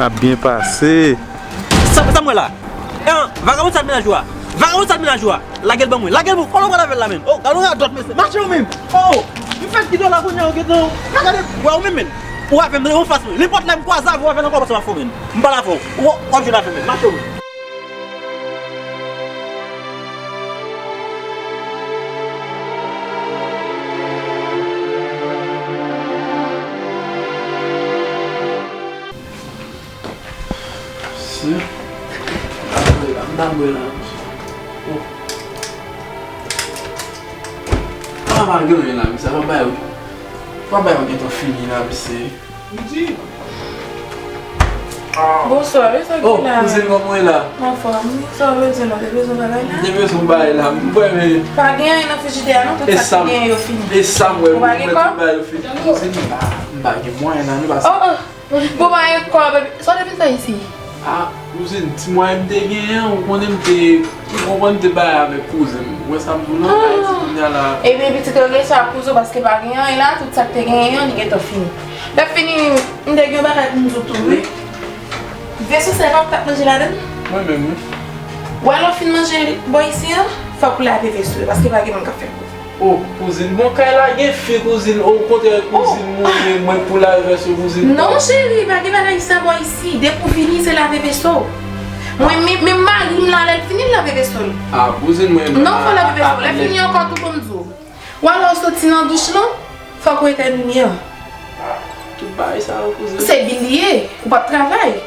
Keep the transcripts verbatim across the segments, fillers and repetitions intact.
Ap byen pase. Sa, sa m wè la? Eh, vagabon sa menaj ou a. Vagabon sa menaj ou a. Lage l ban mwen. Lage l ban mwen. Kòman w pral avè l la menm? Oh, gade yon radòt, mesye. Mache ou menm. Oh, m fèk kite w la kounye a, ou gentan. Gade, wè ou menm, menm. Ou avè m nan yon fas, menm. Nenpòt lè m kwaze avè w, avè l ankò, pase m ap fè w menm. M pale avè w. Ou, w ap jwenn avè m menm. Mache ou menm. Si. M ta bwè la, m ta bwè la. Oh. Ah, pa gen anyen la, misye. Pa bay, pa bay, ou gentan fini la, misye. Bonswa, wi, sa ki la? Oh, kouzin, kòman w ye la? Anfòm, wi. Sa w bezwen la? Ou te bezwen bagay la? M te bezwen bagay la. M kwè, men. Pa gen anyen nan frijidè a, non? Tout sa ki gen yo fini. E sa m wè, ou pa gen kòb? Kouzin, m pa, m pa gen mwayen la, non, paske. Oh, oh. Bon, pa gen kòb, epi sa w te vin fè isi? Ah, kouzin, ti mwayen m te genyen an, ou konnen m te, ou konprann, m te bay avèk kouzin m. Ou wè sa m di w lan, Ayiti kounye a la. Ebyen, pitit, regle sa ak kouzin w, paske pa gen anyen la, tout sa k te genyen an, li gentan fini. Lè fini, m te gen yon bagay pou m di w tou, wi. Veso sa, e pa ou k t ap manje ladan l? Mwen menm, wi. Ou wè lè w fin manje bò isi an, fòk ou lave veso yo, paske pa gen moun k ap fè l pou ou. Oh, kouzin, bon, kay la gen fi, kouzin. Okontrè, kouzin, mwen, mwen pou lave veso, kouzin. Non, cheri, pa gen bagay sa bò isi. Depi w vini, se lave veso. Mwen, men, men mari m la, lè l fini, l lave veso l. Ah, kouzin, mwen. Non, fò lave veso. Lè fini ankò tou pou m di w. Ou alò w soti nan douch lan, fòk ou etèn limyè an. Tout bagay sa yo, kouzin. Se bil li ye, ou p ap travay.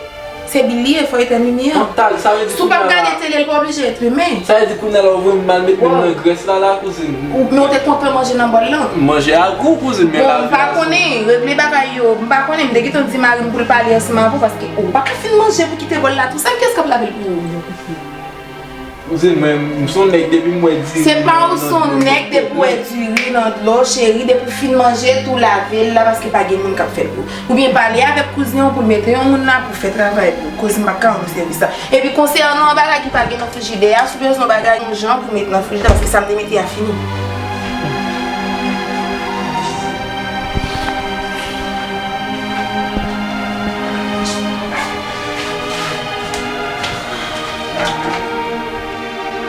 Se bil li ye, fò etèn limyè an. Total, sa vle di. Si w p ap gade tele, l pa oblije etèn limyè. Sa vle di kounye a la ou voye m al met men m nan grès la, la, kouzin. Ou, men ou te kontan manje nan bòl lan. Manje a gou, kouzin, men lavi a. Bon, m pa konnen, regle bagay yo, m pa konnen, m te gentan di mari m pou l pale ansanm avè w, paske ou pa ka fin manje pou kite bòl la tou sèl, kiyès k ap lave l pou ou? Kouzin, mwen, m se yon nèg depi m wè diri nan dlo. Se pa ou se yon nèg depi w wè diri nan dlo, cheri, depi w fin manje, tou lave l la, paske pa gen moun k ap fè l pou ou. Oubyen pale avèk kouzin an pou l mete yon moun la pou fè travay pou ou. Kouzin pa ka rann ou sèvis la. Epi konsènan yon bagay ki pa gen nan frijidè a, si w bezwen yon bagay yon jan pou mete nan frijidè, paske sa m te mete a fini.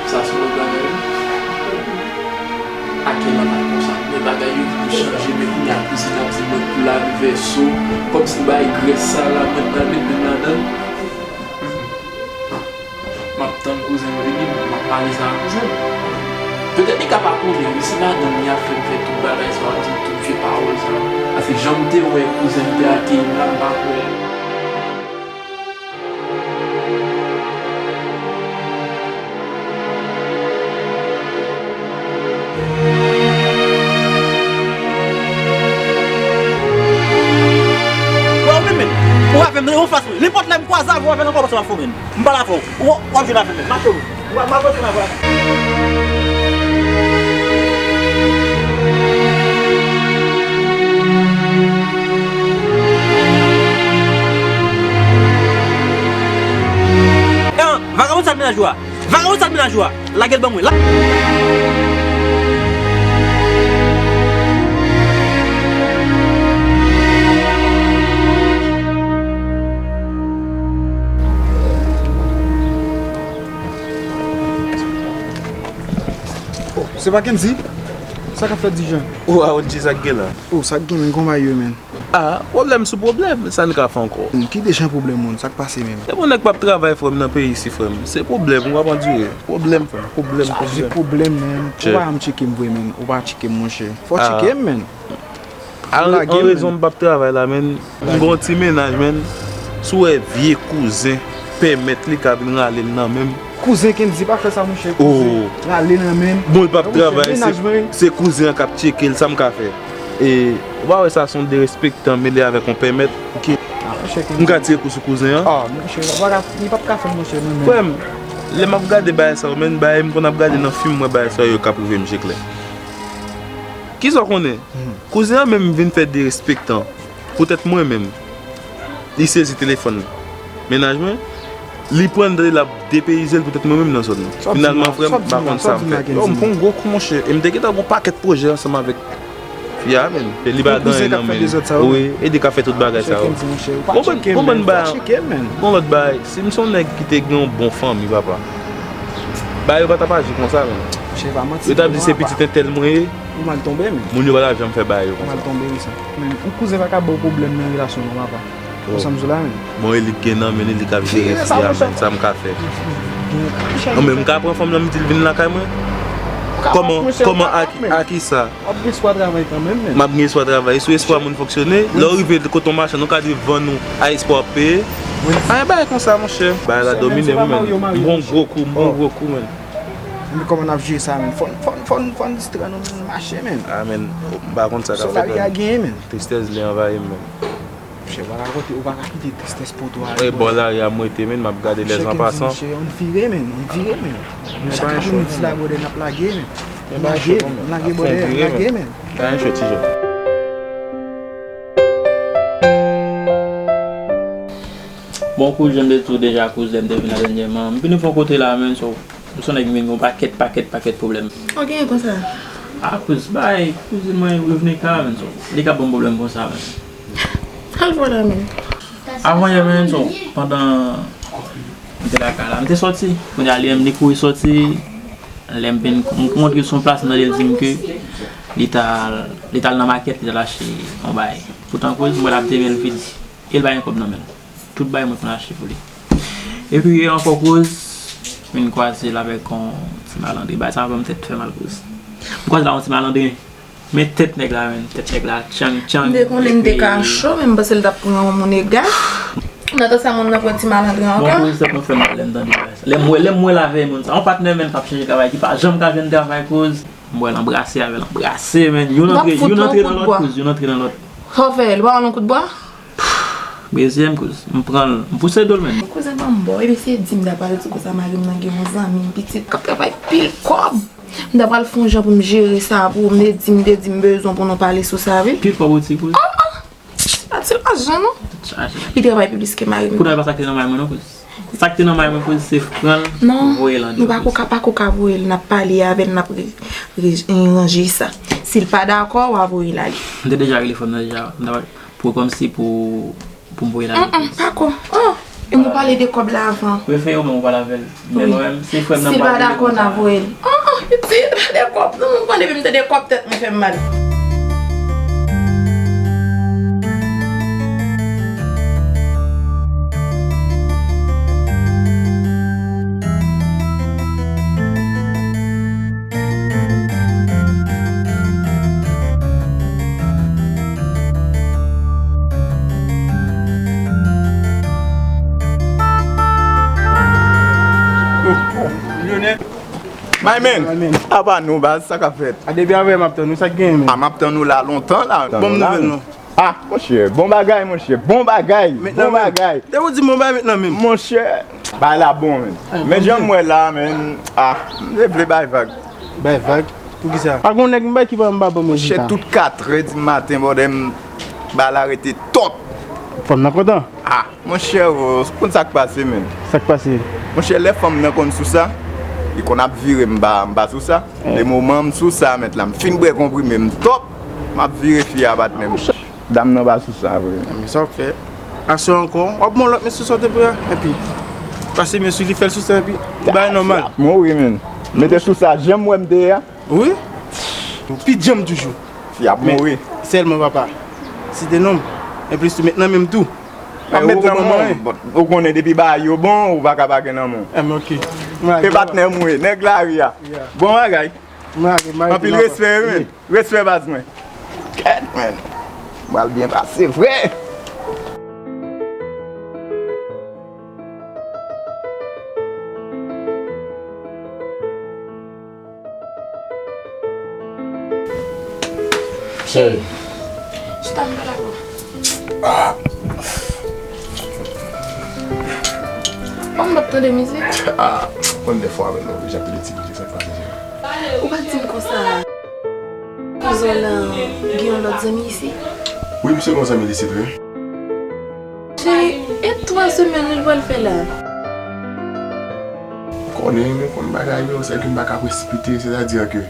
Sa se yon lòt bagay, wi. Akèl la pa t konsa. Men bagay yo vin chanje, men kounye a kouzin ap di mwen pou lave vèso, kòmsi bay grès sa la, mwen pral met men m ladan l. M ap tann kouzen m vini, m ap pale sa ak kouzen m. Petèt li ka pa konnen, wi, se madanm li ap fè m fè tout bagay sa yo, ap di m tout vye pawòl sa yo. Paske jan m te wè kouzen m te akeyi m la, m pa kwè. Wè, ou menm, menm. Ou avè m nan yon fas, wi. Nenpòt lè m kwaze avè w, avè l ankò, paske m ap fè w, menm. M pale avè w. Ou, w ap jwenn avè m, menm. Mache, wi. M ap, m ap jwenn avè w. Eh, vagabon sa menaj ou a. Vagabon sa menaj ou a. Lage l ban mwen. La- Oh, se pa Kendy? Sa k ap fèt Dijan? Ou a, Odji, sa k gen la? Oh, sa k gen, men, kòman yo, men? Ah, pwoblèm sou pwoblèm, sa n ka fè ankò? Hmm, ki dejan pwoblèm moun, sa k pase menm? Depi yon nèg p ap travay, frè m, nan peyi isi, frè m, se pwoblèm, ou ap andire. Pwoblèm, frè m, pwoblèm, pwoblèm. Pwoblèm, men. Ou pa janm tcheke m vre, men. Ou pa tcheke m, monchè. Fò w tcheke m, men. An rezon m p ap travay la, men. M gon ti mennaj, men. Si w wè vye kouzen pèmèt li ka vin rale l nan men m. Kouzen Kendy, pa fè sa, monchè. Kouzen rale nan men m. Bon, l p ap travay, se, se kouzen an k ap tcheke l, sa m ka fè? E, ou pa wè sa se yon derespektan mele avèk yon pèmèt? Ok. Ah, monchè Kendy. M ka tire kou sou kouzen an? Ah, monchè, ou pa ka, li p ap ka fè l, monchè, non, men. Frè m, lè m ap gade bagay sa yo, men, bagay m konn ap gade nan fim, m wè bagay sa yo k ap rive m, je klè. Kisa w konnen? Kouzen an menm vin fè derespektan. Poutèt mwen menm, li sezi telefòn mennaj mwen, li pran l tande l ap depeyize l poutèt mwen menm nan zòn nan. Finalman, frè m, m pa konn sa m fè. Yo, m pran yon gwo kou, monchè. E m te gentan gon pakèt pwojè ansanm avèk Ya, men. Li pa gen anyen nan men l. Wi, e li k ap fè tout bagay sa yo. Bon, bon, bon, ba, bon, lòt bagay, si m se yon nèg ki te gen yon bon fanmi, papa, bagay yo pa t ap aji konsa, men. Yo t ap di se pitit entèl mwen ye. Ou mal tonbe, men. Moun yo pa t ap janm fè bagay yo konsa. Ou mal tonbe, wi, sa. Men, yon kouzen pa ka ba w pwoblèm nan relasyon nou, papa. Konsa m di w la, men. Bon, e li k gen nan men li, li k ap jere fi a, men. Sa m ka fè? Non, men m ka pran fanm nan, m di l vin lakay mwen? Kòman, kòman, a ki, a ki sa? W ap gen espwa travay kanmenm, men. M ap gen espwa travay. Sou espwa moun fonksyone. Lè w rive kote yon machann, ou ka di vann ou a espwa w ap peye. Anyen bagay konsa, monchè. Bagay la domine wi, men. M pran yon gwo kou, m pran yon gwo kou, men. Men kòman n ap jere sa, men? Fò n, fò n, fò n, fò n distrè nou, men, mache, men. A, men, m pa konn sa k ap fèt, men. Tristès vle anvayi m, men. Monchè, ou pa ka kote, ou pa ka kite tristès pote w ale. Wi, bò lari a m rete, men, m ap gade les an pasan. Monchè, ann vire, men, ann vire, men. Sa k ap vin di la, brother, n ap lage, men. Lage, lage, brother, lage, men. Pa gen cho, ti jan. Bon, kouz, jan m te di w deja, kouz, lè m te vin la dènyèman, m vin yon fon kote la, men, so, m se yon nèg m vin gen yon pakèt, pakèt, pakèt pwoblèm. Ou genyen konsa? A, kouz, bay, kouzin mwen, Revnika, men, so, li ka ban m pwoblèm konsa, men. Al vwala, men. Avan yè, men, so, pandan m te lakay la, m te sòti. Kounye a, li menm, li kouri sòti. Lè m vin, m montre l sou yon plas, m tande l di m ke li t al, li t al nan makèt, li t al achte yon bagay. Poutan kouz, m wè l ap demen l vid. E l pa gen kòb nan men l. Tout bagay mwen konn achte pou li. Epi ankò kouz, m vin kwaze l avèk yon ti malandren. Bagay sa ban m tèt fè mal kouz. M kwaze l avèk yon ti malandren. Men tèt nèg la, men tèt nèg la, tchang, tchang. M te konnen m te ka cho, men m panse l t ap pran yon moun ega. Nan tan sa, moun nan pran ti malandren ankò. Bon, kouz, tèt mwen fè mal lè m tande bagay sa. Lè m wè, lè m wè l avèk moun sa. Yon patnè, men, k ap chèche travay, ki pa janm ka jwenn travay, kouz. M wè l anbrase avè l, anbrase, men. Youn antre, youn antre nan lòt, kouz, youn antre nan lòt. Sa w fè, li pa ba w yon kout bwa? Bezyen m, kouz. M pran l, m pouse do l, men. Kouzen ban m ba w, epi se di m ta pral di konsa, mari m nan gen yon zanmi m pitit k ap travay pil kòb. M ta pral fè yon jan pou m jere sa pou ou. M te di, m te di m bezwen pou nou pale sou sa, wi. Ki kòb ou di, kouz? Ah, ah. Li pa di lajan, non. Li travay pi plis ke mari m. Kounye a, e pa sa k te nan may mwen, non, kouz. Sa k te nan may mwen, kouz, se pran l, voye l andeyò, kouz. Non, nou pa ko ka, pa ko ka voye l, n ap pale avè l, n ap re-, re-, ranje sa. Si l pa dakò, w a voye l ale. M te deja rele fanm nan deja, m ta pral pran kòmsi pou, pou m voye l ale. Mm, mm, pa ko. Oh, e nou pale de kòb la avan. Prefere ou menm ou pale avè l. Men mwen menm, se frè m nan m pral rele konsa. Si l pa dakò, n a voye l. Oh, oh, pitit, pa de kòb. Non, mwen konn depi m tande kòb tèt mwen fè m mal. My man, apa nou, baz, sa k ap fèt? A, depi avè m ap tann ou, sa k genyen, men? A, m ap tann ou la lontan la. Ban m nouvèl non. Ah, monchè, bon bagay, monchè, bon bagay, bon bagay. Depi w di m bon bagay, met nan men m. Monchè, bagay la bon, men. Men jan m wè la, men, ah, m te vle bay vag. Bay vag? Poukisa? Pa gon nèg m bay ki pa m pa ban m rezilta. Monchè, tout katrè di maten, bòdè m, bagay la rete top. Fanm nan kontan? Ah, monchè, ou konn sa k pase, men. Sa k pase? Monchè, lè fanm nan konn sou sa, li konn ap vire m pa, m pa sou sa. Eh. Le moman m sou sa, mèt la, m fin bwè konprime m top, m ap vire fi a patnè m. Dam nan pa sou sa vre. Men sa w ap fè? Aswè ankò, w ap bon lòt men sou sa w te pran, epi pase men sou li, fè l sou sa, epi bagay nòmal. Mouri, men. Mete sou sa, jan m wè m te ye a. Wi. Pi djanm toujou. Fi ap mouri. Sèlman, papa. Si te nonm. Enplis, tou met nan men m tou. Pa met nan men w, ou konnen depi bagay yo bon, ou pa ka pa gen nan men w. Ah, men ok. Se patnè m ou ye, nèg lari a. Bon bagay. Anpil respè, men. Respè baz mwen. Kèt, men. M pral byen pase vre. Cheri. Chita m pale avè w. Ah. Kòm m ap tande mizik. Ah, konn dèfwa avè nou, jan m te di w, sa k pase, cheri? Ou pa di m konsa. Kouzen w lan gen yon lòt zanmi isit? Wi, misye gen yon zanmi l isit, wi. Cheri, e twa semèn li pral fè la? Ou konnen, nou konn bagay yo, sèke m pa ka presipite, sètadi ke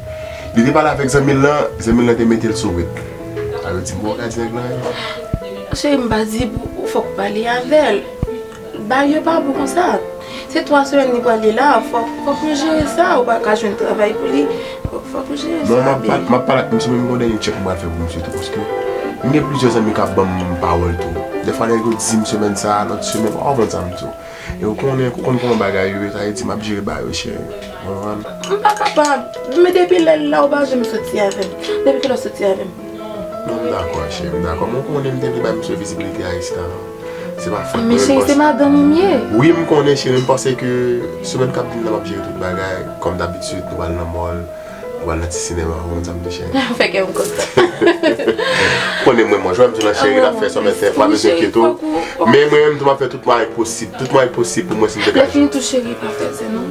li te pale avèk zanmi l lan, zanmi l lan te mete l sou wout. Sa vle di m poko ka di nèg lan anyen. Cheri, m pa di pou, fòk ou pale avè l. Bagay yo pa bon konsa. Se twa semèn li prale la, fòk, fòk nou jere sa. Ou pa ka jwenn travay pou li. Fòk, fòk nou jere sa. Non, m ap pale, m ap pale ak misye, men m gen yon dènye tchèk m pral fè pou misye tou, paske m gen plizyè zanmi k ap ban m pawòl tou. Dèfwa nèg yo di m semèn sa, lòt semèn, pa konprann sa m di w. E ou konnen, ou konn kòman bagay yo ye, sa vle di m ap jere bagay yo, cheri. Ou konprann? M pa kapab. Men depi lè l la, ou pa janm soti avè m. Depi kilè w soti avè m? Non, m dakò, cheri, m dakò. Men ou konnen m te vle bay misye vizibilite a isit la. Se pa fòt mwen, men cheri, se madanm ou m ye. Wi, m konnen, cheri, m panse ke semèn k ap vin nan, m ap jere tout bagay. Kòm dabitid, nou pral nan mòl. Ou pral nan ti sinema, ou konn sa m di cheri. Fè kè m kontan. Konnen mwen, mwen, jwè m di nan cheri, n ap fè sa, men fè pa bezwen enkyete w. Men mwen menm tou, m ap fè tout mwayen posib, tout mwayen posib pou mwen si m te ka jwe. Lè fini tou cheri, pa fè sa non.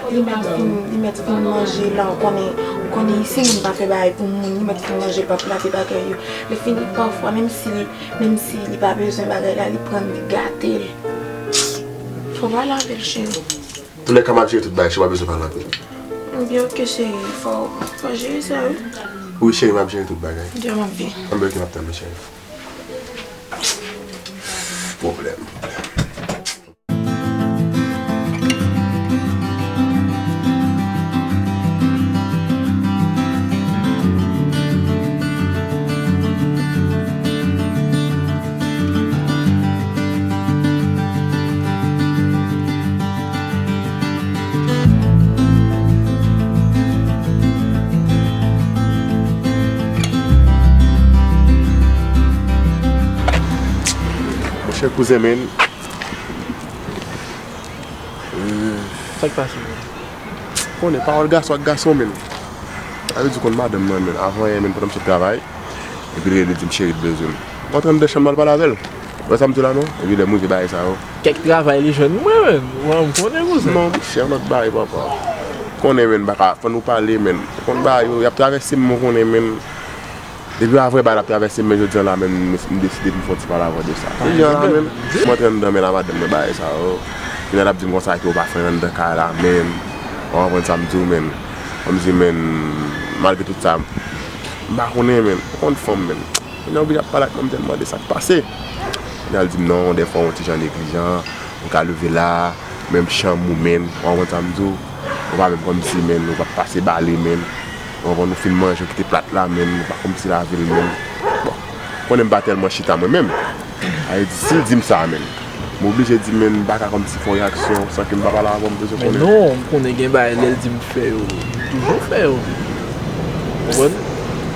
Li mèt vin, li mèt vin manje la, ou konnen, ou konnen isi moun pa fè bagay pou moun, li mèt vin manje, l p ap lave bagay yo. Lè fini pafwa, menm si li, menm si li pa bezwen bagay la, li pran l, li gate l. Fò w pale avè l cheri. Toulèka m ap jere tout bagay, cheri, w pa bezwen pale anpil. Ebyen, oke, cheri, fò, fò jere sa, wi. Wi, cheri, m ap jere tout bagay. Djòl m ap vin. Anben, oke, m ap tann ou, cheri. Pwoblèm, pwoblèm. Monchè kouzen, men. Sa k pase, men? Konnen pawòl gason ak gason, men. Sa vle di w konn madanm mwen, men. Avan yè, men, pandan m sot travay, epi li rele di m cheri, l bezwen m. M antre anndan chanm nan, l pale avè l. Ou wè sa m di w la, non? Epi lè m rive bagay sa yo. Kèk travay li jwenn mwen, men. Ou wè, m konnen kouzen. Non, monchè, yon lòt bagay, papa. Konnen, men, baka, fò nou pale, men. Ou konn bagay yo, y ap travèse m, ou konnen, men. Depi avanyè bagay la ap travèse m, men jodi a la menm, m, m deside pou m fè yon ti palavè de sa. Jodi a la menm, m antre anndan men la madanm mwen bagay sa yo. Kounye a l ap di m konsa ke ou pa fè anyen anndan kay la menm. Ou konprann sa m di w menm. Kòmsi menm, malgre tout sa, m pa konnen menm. Ou konn fanm menm. Kounye a oblije ap pale ak manmzèl mande sa k pase. Kounye a l di m non, dèfwa ou yon ti jan neglijan, ou ka leve la, menm chanm ou menm, ou konprann sa m di w, ou pa menm kòmsi menm, ou p ap pase bale menm, ou konprann, ou fin manje, ou kite plat la menm, ou pa kòmsi lave l menm. Bon, konnen m pa tèlman chita mwen menm. Sa vle di, si l di m sa menm, m oblije di menm, m pa ka kòmsi fè yon reyaksyon san ke m pa pale avè w, m bezwen konnen. Men non, m konnen gen bagay lè l di m fè yo, m toujou fè yo. Ou konprann?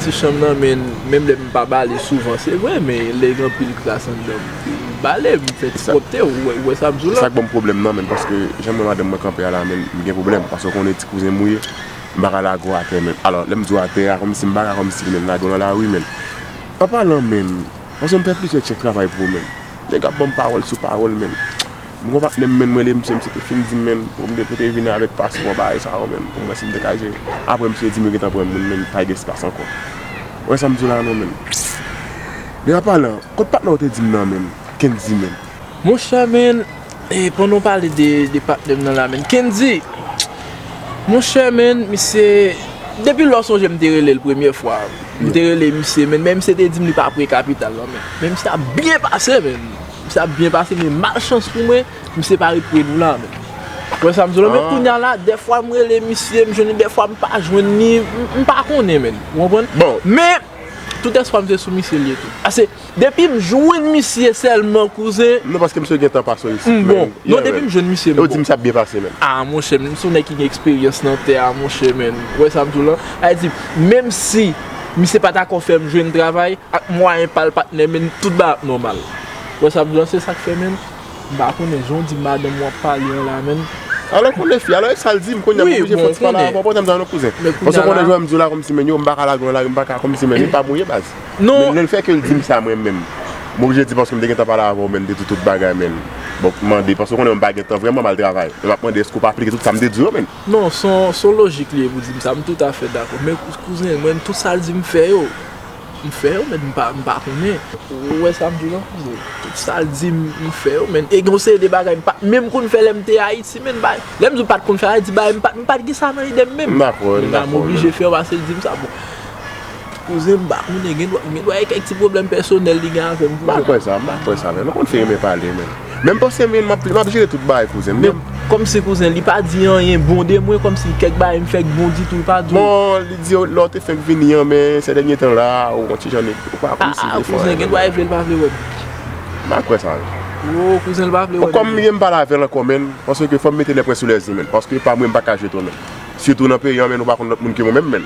Ti chanm nan, men, menm lè m pa bale souvan, se vre, men lè gen anpil kras anndan m, m bale, m fè ti pwòpte, ou wè, ou wè sa m di w la. Se sa k ban m pwoblèm nan, men, paske jan mwen madanm mwen kanpe a la, men, m gen pwoblèm, paske w konnen ti kouzen m ou ye, m pa ka lage w atè, men. Alò, lè m di w atè a, kòmsi m pa ka, kòmsi, men, lage w nan lari, men. An palan, men, paske m fè plizyè tchèk travay pou ou, men. Nèg ap ban m pawòl sou pawòl, men. M gon patnè m, men, m rele misye, misye te fin di m, men, pou m te, pou te vini avèk paspò bagay sa yo, men, pou m wè si m te ka jere. Apre, misye di m yo gentan pran moun, men, pa gen espas ankò. Ou wè sa m di w la, non, men. Depi an palan, kot patnè w te di m nan, men? Kendy, men. Monchè, men, e, pandan w pale de, de patnè m nan la, men, Kendy, monchè, men, misye, depi lè w sonje m te rele l premyè fwa, m te rele misye, men, men misye te di m li pa pre kapital la, men. Men misye ap byen pase, men. Misye ap byen pase, men malchans pou mwen, misye pa ret pre nou la, men. Ou wè sa m di w la, men kounye a la, dèfwa m rele misye, m jwenn li, dèfwa m pa jwenn li, m, m pa konnen, men. Ou konprann? Bon. Men, tout espwa m se sou misye l ye tou. Ase, depi m jwenn misye sèlman, kouzen. Non, paske misye gentan pase w isit, men. Bon, non, depi m jwenn misye, men. Yo di misye ap byen pase, men. A, monchè, men, m se yon nèg ki gen eksperyans nan tè a, monchè, men. Ou wè sa m di w la? Sa vle di, menm si misye pa t akò fè m jwenn travay, ak mwayen pa l patnè, men tout bagay ap nòmal. Ou wè sa m di w la, se sa k fè, men. M pa konnen, jan w di madanm ou ap pale an la, men. Alò, konnen fi, alò, e sa l di m, kounye a m oblije fè yon ti pale avè w, pote m sa non, kouzen. Paske w konnen jan m di w la, kòmsi, men, yo, m pa ka lage w nan lari, m pa ka, kòmsi, men, li pa mouye, baz. Non. Men lè l fè ke l di m sa, mwen menm, m oblije di, paske m te gentan pale avè w, men, de tout, tout bagay, men. Bon, mande, paske w konnen mwen m pa gen tan vrèman, m al travay. Men m ap mande, èske w pa aplike tout sa m te di w yo, men? Non, se yon, se yon lojik li ye pou di m sa, m toutafè dakò. Men, kouzen, mwen, tout sa l di m fè yo, m fè yo, men m pa, m pa konnen. Ou wè sa m di w la, kouzen? Tout sa l di m, m fè yo, men. E gen yon seri de bagay m pa t menm konn fè lè m te Ayiti, men, bay, lè m di w m pa t konn fè Ayiti, bay, m pa, m pa t gen sa nan ide m menm. M dakò, m dakò, men m oblije fè yo, paske l di m sa, bon. Kouzen, m pa konnen, gen dwa, gen dwa gen kèk ti pwoblèm pèsonèl li gen avè m, kouzen. M pa kwè sa, m pa kwè sa, men. Nou konn fi renmen pale, men. Men m panse, men, m ap, m ap jere tout bagay, kouzen. Men kòmsi kouzen, li pa di anyen bon de mwen, kòmsi kèk bagay m fè k bon ditou, li pa di. Bon, li di lè w te fenk vini an, men sè dènye tan la, ou yon ti jan nèg, ou pa kòmsi. Ah, kouzen, gen dwa li vle, li pa vle wè m. M pa kwè sa, men. Oh, kouzen, li pa vle wè m. Kòm m pale avè l ankò, men, paske fò m mete lè pwen sou lèzi, men. Paske pa mwen, m pa ka jwe tou, men. Sitou nan peyi an, men, nou pa konn lòt moun ke mwen menm, men.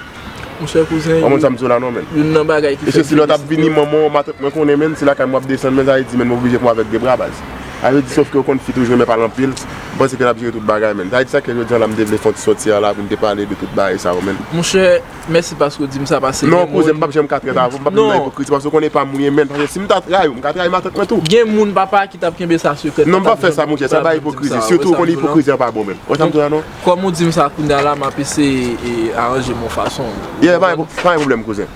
Monchè kouzen, ou konprann sa m di w la non, men. Youn nan bagay ki fè m. E se si lè w t ap vini, manman w, matant mwen konnen, men, se lakay mwen w ap desann, men, sa vle di, men, m oblije pran w avèk de bra, baz. Sa vle di, sòf ke w konn fi toujou renmen pale anpil, m panse ke l ap jere tout bagay, men. Sa vle di sa ke jodi an la, m te vle fè yon ti sòti a la pou m te pale de tout bagay sa yo, men. Monchè, mèsi paske w di m sa, paske non, kouzen, m p ap janm ka trèt avè w, m p ap janm nan ipokrizi, paske w konnen e pa moun ye, men, paske si m ta trayi w, m ka trayi matant mwen tou. Gen moun, papa, ki t ap kenbe sa sekrè. Non, m p ap fè sa, monchè, sa pa ipokrizi, sitou w konnen ipokrizi an pa bon, men. Ou wè sa m di w la non? Kòm ou di m sa kounye a la, m ap eseye, e, aranje m yon fason. Yeah, pa gen, pa gen pwoblèm, kouzen.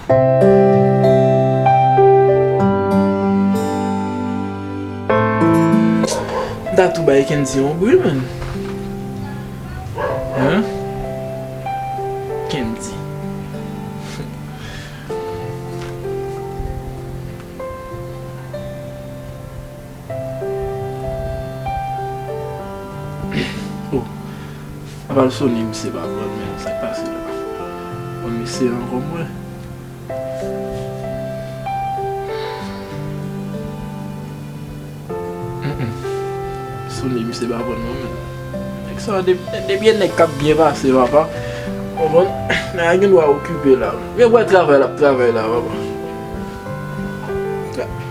M ta tou bay Kendy yon bri, menn. Hein? Kendy. Oh. Aval sone, misye pa pran, men sa k pase la. Bon, misye ankò mwen. Mm, mm. Sone, misye pa pran non, men. Nèg sa, de-, depi e nèg k ap byen pase, papa. Konprann? Nèg la gen dwa okipe la. Men wè travay l ap travay la, papa.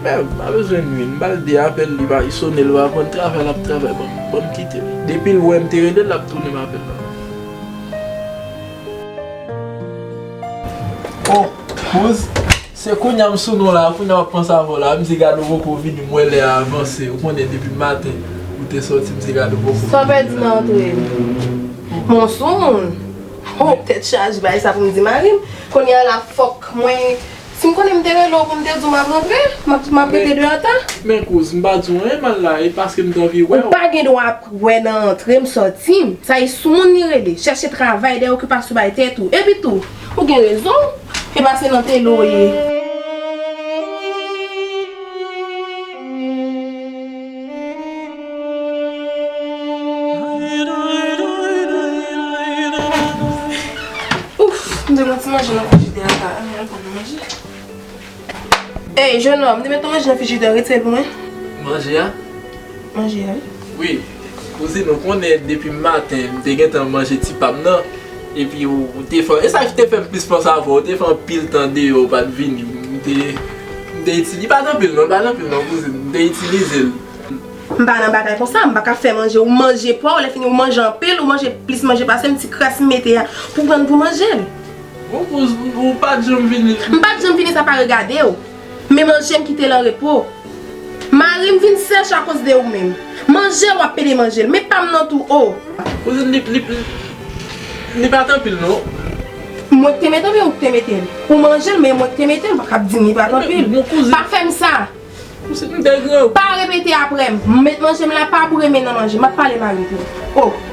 Men, pa bezwen nwi, m ba l de apèl, li pa, li sone, li pa pran, travay l ap travay, ban m, ban m kite l. Depi l wè m te rele l, l ap tounen m apèl la. Oh, kouz, se kounye a m sou non la, kounye a m ap panse avè w la, m di gade w poko vini, m wè lè a avanse, ou konnen depi maten, ou te sòti, m di gade w poko vini. Sa w pèdi nan antre? Mon sou moun. Oh, tèt chaje, bay sa pou m di mari m. Kounye a la, fòk mwen Si m konnen m te rele w pou m te di w m ap rantre, m ap, m ap rete de anta. Men kouz, m pa di w anyen mal la, e paske m t anvi wè w. Ou pa gen dwa ap wè nan antre m, sòti m. Sa e sou moun li rele. Chèche travay, de okipasyon bay tèt ou. Epi tou, ou gen rezon. E pa se nan tele w ye. Ouf, m te gen ti manje nan frijidè a, pa manje. Ey, jenòm, m te met yon manje nan frijidè, retire l pou mwen. Manje a? Manje a, wi. Wi, kouzin, ou konnen depi maten, m te gentan manje ti pa m nan. Epi ou, ou te fè, e sa ki te fè m plis panse avè w, ou te fè anpil tan deyò, ou pa t vini. M te, m te itilize, li pa t anpil non, li pa t anpil non, kouzin, m te itilize l. M pa nan bagay konsa, m pa ka fè manje, ou manje pa w, lè fini ou manje anpil, ou manje plis manje pase m, ti kras m mete a, pou pran pou manje l. Bon, kouz, ou pa t janm vini. M pa t janm vini, sa pa regade w. Men manje m kite l an repo. Mari m vin sèch akoz de ou menm. Manje l, w ap pede manje l. Men pa m nan tou, o. Kouzin, li, li, li pa t anpil, non. Mwen k te mete l, men ou k te mete l. Ou manje l, men mwen k te mete l, ou pa ka ap di m li pa t anpil. Bon, kouzin. Pa fè m sa. Kouzin, m te gran. Pa repete apre m. M met manje m la, pa boure men nan manje. M ap pale mari m tou. O.